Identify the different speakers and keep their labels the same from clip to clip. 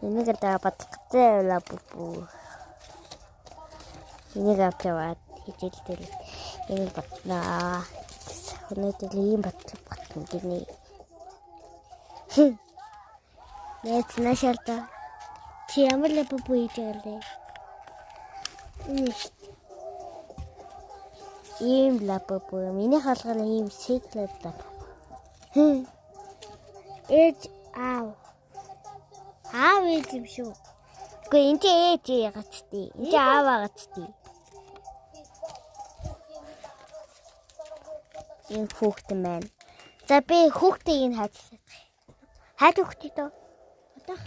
Speaker 1: Энийг одоо бодгоцтой Labubu. Энийг авч яваад хичээл дээр энийг бодноо. Өнөөдөр ийм бодлого ботно гинэ. Нэц нашалта. Чи ямар Labubu хийж байгаа вэ?
Speaker 2: Энэ шүү дээ.
Speaker 1: Ийм Labubu. Миний хаалгаар ийм secret Labubu.
Speaker 2: Ээж аав. Аав ээж юм шүү.
Speaker 1: Үгүй энэ чи ээж ягац тий. Энэ чи аав агац тий. Энэ хүүхдэн байна. За би хүүхдийг нь хайж чадах. Хайж өгч дөө.
Speaker 2: Одоо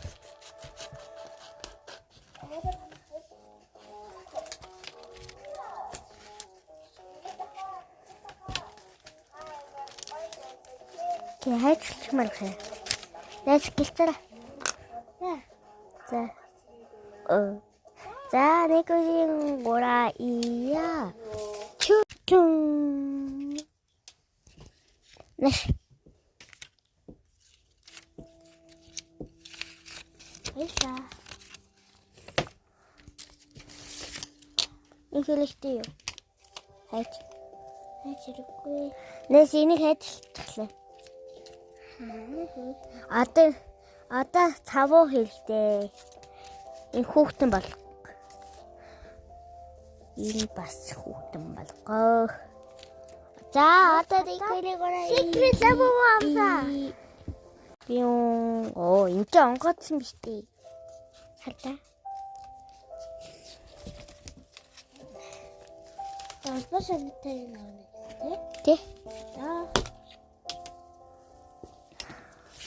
Speaker 1: Тий хайжчихмаар хэ. Найс гэлцээрэ.
Speaker 2: за.
Speaker 1: За. Э. За нэг үеийн гураа ия. Чү. Чү. Нэш.
Speaker 2: Баярлалаа.
Speaker 1: Энэ хэлэхтэй юу? Хайж.
Speaker 2: Хайж хэрэггүй.
Speaker 1: Нэс энийг хайжчихлаа. Одоо цавуу хэрэгтэй. Энэ хүүхдэн бол. Энэ бас хүүхдэн болгоо. За одоо нэг хоёрыг ороо.
Speaker 2: Secret Labubu авсан.
Speaker 1: Би оо энэ ч онгоцсон биш үү?
Speaker 2: Хардаа. Албан шалтай юм аавна гэсэн
Speaker 1: Тэ.
Speaker 2: тий. За.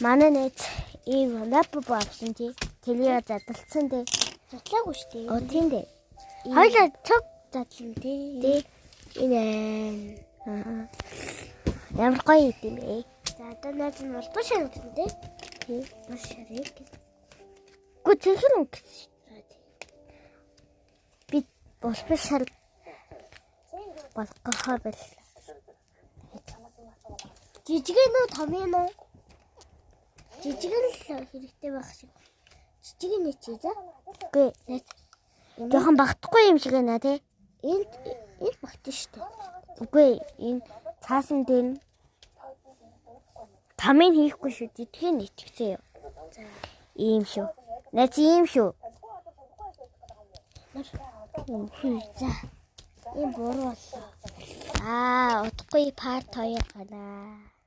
Speaker 1: Манай найз ийм Labubu авсан тий. Тэрийг задлцсан тий.
Speaker 2: Задлаагүй шүү дээ.
Speaker 1: Оо тийм дээ.
Speaker 2: Хоёлаа цог задлан тий.
Speaker 1: Тий.
Speaker 2: Энэ.
Speaker 1: Аа. Ямар гоё юм бэ?
Speaker 2: За одоо найз нь улбан шар гэсэн тий.
Speaker 1: Тий.
Speaker 2: Маш шарыг.
Speaker 1: Гү цэнхэр өнгө гэсэн шүү.
Speaker 2: За тий.
Speaker 1: Би улбан шар болгохоор байлаа.
Speaker 2: Жижигэн үү томын уу? Жижигэн л хэрэгтэй байх шиг. Жижигэн нь чи за.
Speaker 1: Үгүй. Жохон багтахгүй юм шиг байна тий.
Speaker 2: Энд энд багтсан шүү дээ.
Speaker 1: Үгүй энэ цаасан дээр нь тамыг хийхгүй шүү. Жижигэн ичгсэн юу.
Speaker 2: За.
Speaker 1: Ийм шүү. Найз ийм шүү.
Speaker 2: Хүй за. Энэ буруу боллоо.
Speaker 1: Аа, удахгүй парт 2 гараа.